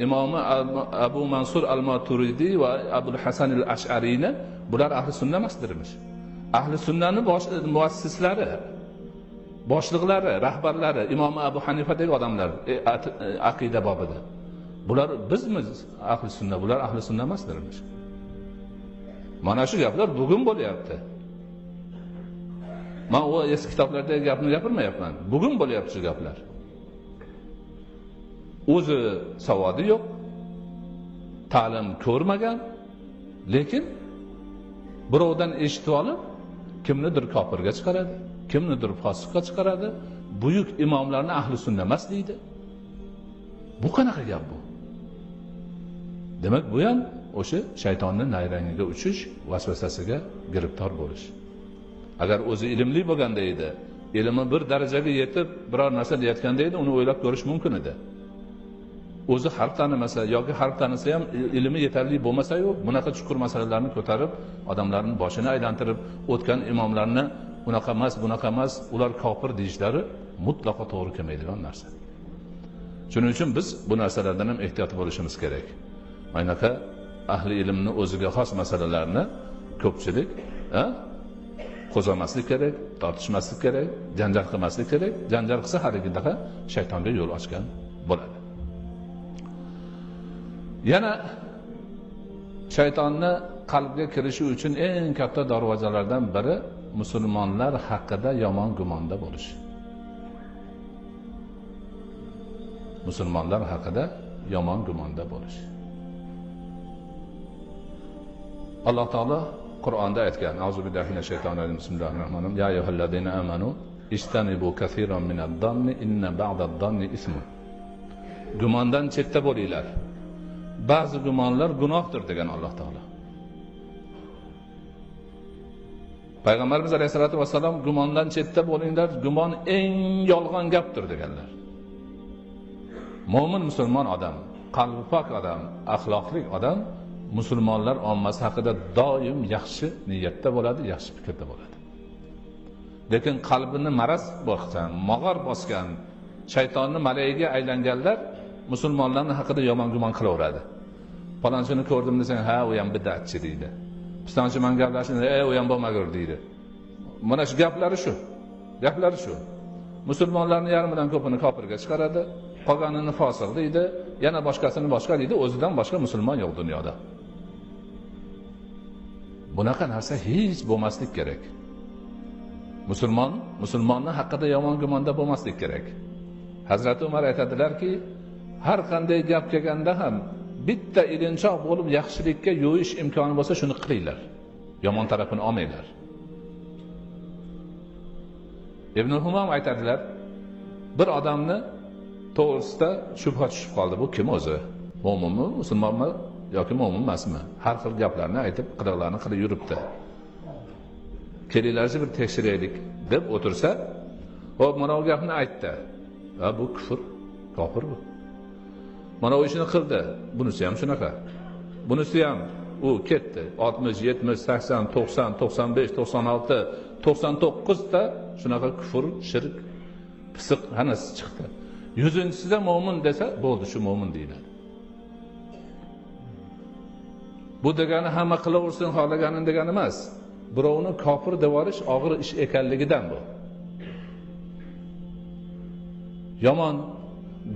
imomi Abu Mansur Al-Maturidiy va Abul Hasan al-Ash'ariyni, bular ahli sunna emasdirmish. Ahli sunnani muassislari, boshliqlari, rahbarlari imomi Abu Hanifadek odamlar aqida bobida. Bular bizmiz ahli sunna, bular ahli sunna emasdirmish. Mana shu gaplar bugun bo'lyapti. Men o eski kitoblardagi gapni gapirmayapman. Bugun bo'lyapti shu gaplar. O'zi savodi yo'q, ta'lim ko'rmagan, lekin birovdan eshitib olib kimnidir kofirga chiqaradi, kimnidir fosiqqa chiqaradi, buyuk imomlarni ahli sunna emas deydi. Bu qanaqa gap bu? Demak, bu ham o'sha shaytonning nayrangiga uchish, vasvasasiga giribtor bo'lish. Agar o'zi ilmli bo'lganda edi, ilmi bir darajaga yetib biror narsa deyotganda edi, uni o'ylab ko'rish mumkin edi. O'zi harf tanimasa yoki harf tanisa ham ilmi yetarli bo'lmasa-yu, bunaqa chuqur masalalarni ko'tarib, odamlarning boshini aylantirib, o'tgan imomlarni unaqa emas, bunaqa emas, ular kofir deyishlari mutlaqo to'g'ri kelmaydigan narsa. Shuning uchun biz bu narsalardan ham ehtiyot bo'lishimiz kerak. Aynaqa ahli ilmni o'ziga xos masalalarni ko'pchilik qo'zg'amaslik kerak, tortishmaslik kerak, janjal qilmaslik kerak. Janjal qilsa haligidaqa shaytonga yo'l ochgan bo'ladi. Yana shaytonni qalbga kirishi uchun eng katta darvozalardan biri musulmonlar haqida yomon gumonda bo'lish. Musulmonlar haqida yomon gumonda bo'lish. Alloh taolo Qur'onda aytgan: "Auzu billahi minash shaytonir rojim. Bismillahir rohmanir rohim. Ya ayyuhallazina amanu ijtanibu kaseeran minad-danni inna ba'dad-danni ismun." Gumondan chetda bo'linglar. Ba'zi gumonlar gunohdir degan Alloh taolo. Payg'ambarimiz alayhisolatu vasallam gumondan chetda bo'linglar, gumon eng yolg'on gapdir deganlar. Mo'min musulmon odam, qalbi pok odam, axloqli odam musulmonlar ommasi haqida doim yaxshi niyatda bo'ladi, yaxshi fikrda bo'ladi. Lekin qalbini maraz bosgan, mog'or bosgan, shaytonni malayiga aylanganlar musulmonlarning haqida yomon gumon qilaveradi. Falonchini ko'rdim desang, ha, u ham bid'atchi deydi. Pistonchi man gaplashdim, u ham bo'lmagur deydi. Mana shu gaplari shu. Gaplari shu. Musulmonlarning yarmidan ko'pini kofirga chiqaradi, qolganini fosiq deydi, yana boshqasini boshqa deydi, o'zidan boshqa musulmon yo'q dunyoda. Bunaqa narsa hech bo'lmaslik kerak. Musulmon, musulmonni haqida yomon gumonda bo'lmaslik kerak. Hazrati Umar aytadilarki, har qanday gap kelganda ham bitta ilinchoq bo'lib yaxshilikka yo'yish imkoni bo'lsa shuni qilinglar. Yomon tarafini olmanglar. Ibn Humam aytadilar, bir odamni to'g'risida shubha tushib qoldi. Bu kim o'zi? Mo'minmi, musulmonmi yoki mo'min emasmi? Har xil gaplarni aytib, qiliqlarni qilib yuribdi. Kelinglarchi bir tekshiraylik deb o'tirsa, hop, mana bu gapni aytdi. Ha, bu kufr, kofir bu. Mana bu ishini qildi. Bunisi ham shunaqa. Bunisi ham u ketdi. 60, 70, 80, 90, 95, 96, 99 ta shunaqa kufr, shirk, pisiq hammasi chiqdi. 100-chisida mo'min desa, bo'ldi, shu mo'min deyiladi. Bu degani hamma qilaversin xohlaganini degani emas. Birovni kofir deb yuborish og'ir ish ekanligidan bu. Yomon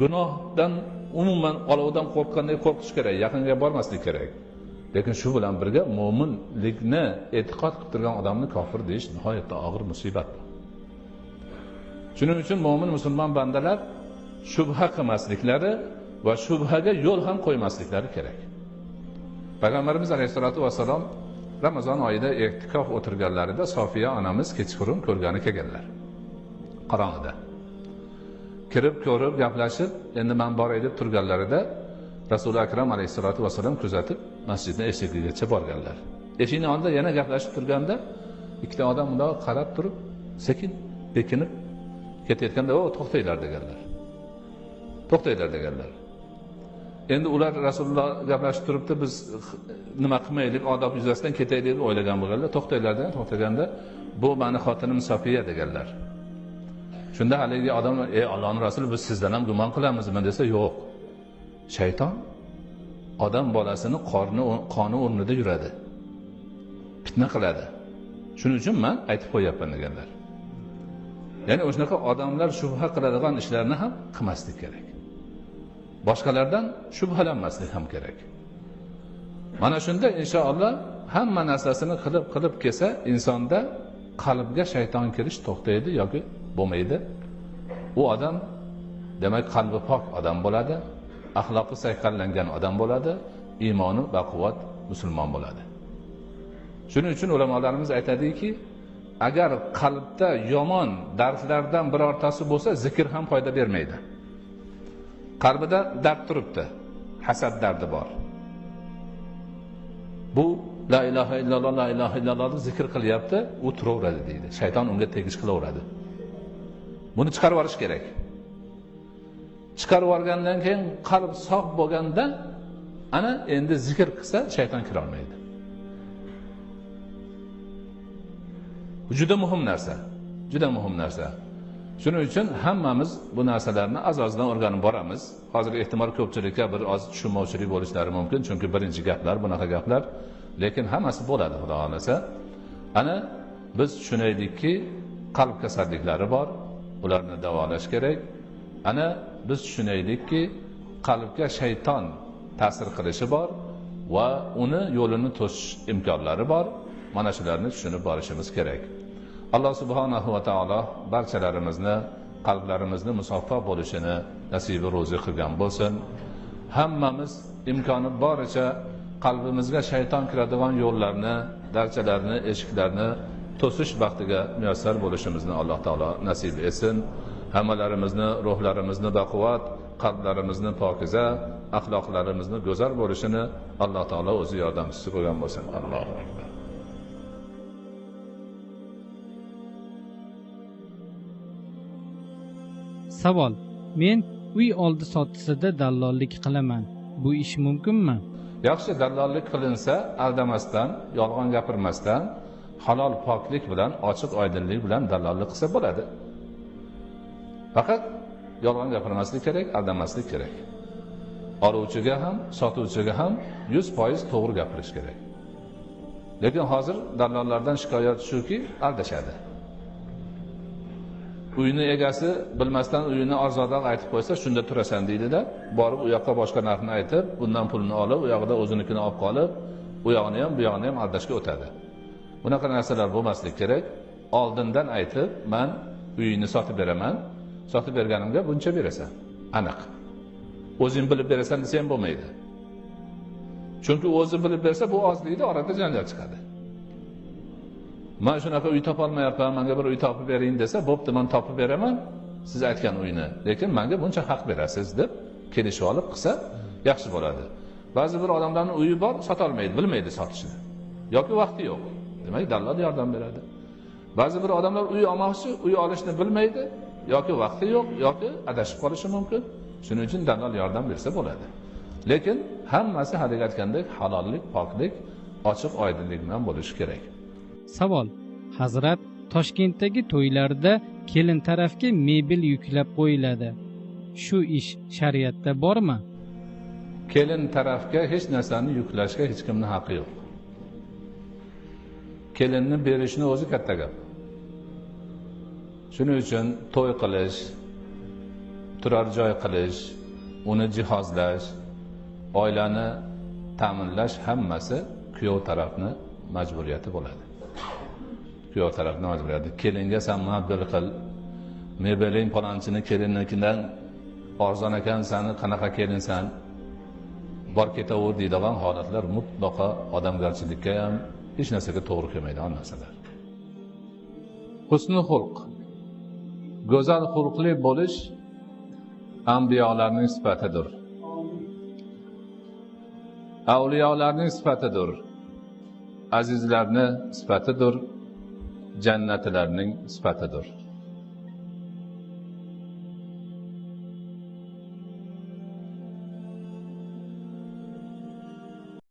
gunohdan umuman olovdan qo'rqqanday qo'rqish kerak, yaqinga bormaslik kerak. Lekin shu bilan birga mo'minlikni e'tiqod qilib turgan odamni kofir deyish nihoyatda og'ir musibat. Shuning uchun mo'min musulmon bandalar shubha qilmasliklari va shubhaga yo'l ham qo'ymasliklari kerak. Payg'ambarimiz alayhisolatu vasallam Ramazon oyida e'tikof o'tirganlarida Sofiya onamiz kechqurun ko'rgani kelganlar. Qorong'ida. Kirib ko'rib gaplashib, endi men boray deb turganlarida Rasuli Akram alayhisolatu vasallam kuzatib masjidning eshigigacha borganlar. Eshikning oldida yana gaplashib turganda ikkita odam bundoq qarab turib, sekin bekinib ketayotganda, "O, to'xtanglar" deganlar. To'xtanglar deganlar. Endi ular Rasululloh gaplashib turibdi, biz nima qilmaylik, odob yuzasidan ketaylik deb o'ylagan bo'lganlar. To'xtanglar degan, to'xtaganda bu meni xotinim Sofiya deganlar. Shunda haligi odamlar, "Ey Allohning rasuli, biz sizdan ham gumon qilamizmi?" desa, "Yo'q. Shayton odam bolasini qoni o'rnida yuradi. Fitna qiladi. Shuning uchun men aytib qo'yapman" deganlar. Ya'ni o'shanaqa odamlar shubha qiladigan ishlarni ham qilmaslik kerak. Boshqalardan shubhalanmaslik ham kerak. Mana shunda inshaalloh hamma narsasini qilib kelsa, insonda qalbga shayton kirish to'xtaydi yoki bo'lmaydi. U odam demak qalbi pok odam bo'ladi, axloqi sayqallangan odam bo'ladi, iymoni baquvvat musulmon bo'ladi. Shuning uchun ulamolarimiz aytadiki, agar qalbda yomon dardlardan birortasi bo'lsa, zikr ham foyda bermaydi. Qalbida dard turibdi, hasad dardi bor. Bu la ilaha illalloh, la ilaha illalloh deb zikr qilyapti, u turaveradi deydi. Shayton unga tegish qilaveradi. Buni chiqarib yuborish kerak. Chiqarib yuborgandan keyin qalb sof bo'lganda ana endi zikr qilsa shayton kira olmaydi. Juda muhim narsa, juda muhim narsa. Shuning uchun hammamiz bu narsalarni az-ozdan o'rganib boramiz. Hozir ehtimol ko'pchilikka bir oz tushunmovchilik bo'lishlari mumkin, chunki birinchi gaplar bunaqa gaplar, lekin hammasi bo'ladi Xudo xolasa. Ana biz tushunaylikki, qalb kasalliklari bor, ularni davolash kerak. Ana biz tushunaylikki, qalbga shayton ta'sir qilishi bor va uni yo'lini to'sish imkonlari bor. Mana shularni tushunib borishimiz kerak. Alloh subhanahu va taolo barchalarimizni qalblarimizni musaffo bo'lishini nasibi ro'zi qilgan bo'lsin. Hammamiz imkoni boricha qalbimizga shayton kiradigan yo'llarni, darchalarni, eshiklarni to'sish baxtiga muyassar bo'lishimizni Alloh taolo nasib etsin. Hammalarimizni ruhlarimizni baquvvat, qalblarimizni pokiza, axloqlarimizni go'zal bo'lishini Alloh taolo o'zi yordamchisi bo'lgan bo'lsin. Allohu akbar. Savol: men uy oldi sotisida dallollik qilaman. Bu ish mumkinmi? Yaxshi dallollik qilinsa, aldamasdan, yolg'on gapirmasdan, halol poklik bilan, ochiq oydinlik bilan dallollik qilsa bo'ladi. Faqat yolg'on gapirmaslik kerak, aldamaslik kerak. Oluvchiga ham, sotuvchiga ham 100% to'g'ri gapirish kerak. Lekin hozir dallollardan shikoyat shuki, aldashadi. Uyni egasi bilmasdan uyini arzonroq aytib qo'ysa, shunda turasan deydida, borib u yoqqa boshqa narxni aytib, bundan pulini olib, u yoqda o'zinikini olib qolib, u yoqni ham, bu yoqni ham aldashga o'tadi. Bunaqa narsalar bo'lmasligi kerak. Oldindan aytib, men uyini sotib beraman, sotib berganimga buncha berasan. Aniq. O'zing bilib berasan desa ham bo'lmaydi. Chunki o'zi bilib bersa, bu ozlikda orada janjal chiqadi. Men shunaqa uy topa olmayapman, menga bir uy topib bering desa, bo'pti, men topib beraman siz aytgan uyni, lekin menga buncha haq berasiz deb kelishib olib qilsa yaxshi bo'ladi. Ba'zi bir odamlarning uyi bor, sota olmaydi, bilmaydi sotishni. Yoki vaqti yo'q. Demak, dallol yordam beradi. Ba'zi bir odamlar uy olmoqchi, uy olishni bilmaydi, yoki vaqti yo'q, yoki adashib qolishi mumkin. Shuning uchun dallol yordam bersa bo'ladi. Lekin hammasi haligi aytgandek halollik, poklik, ochiq oydinlik bilan bo'lishi kerak. Savol: Hazrat, Toshkentdagi to'ylarda kelin tarafga mebel yuklab qo'yiladi. Shu ish shariatda bormi? Kelin tarafga hech narsani yuklashga hech kimning haqqi yo'q. Kelinni berishni o'zi katta gap. Shuning uchun to'y qilish, turar joy qilish, uni jihozlash, oilani ta'minlash hammasi kuyov tarafni majburiyati bo'ladi. Kuyov tarafni majburiyati. Kelinga sen mebel qil, mebeling palonchini kelinnikidan arzon ekan, seni qanaqa kelinsan, bor ketaver deydigan holatlar mutlaqo odamgarchilikka ham hech narsaga to'g'ri kelmaydigan narsalar. Husni xulq, go'zal xulqli bo'lish anbiyolarning sifatidir. Avliyolarning sifatidir. Azizlarning sifatidir. Jannatlarning sifatidir.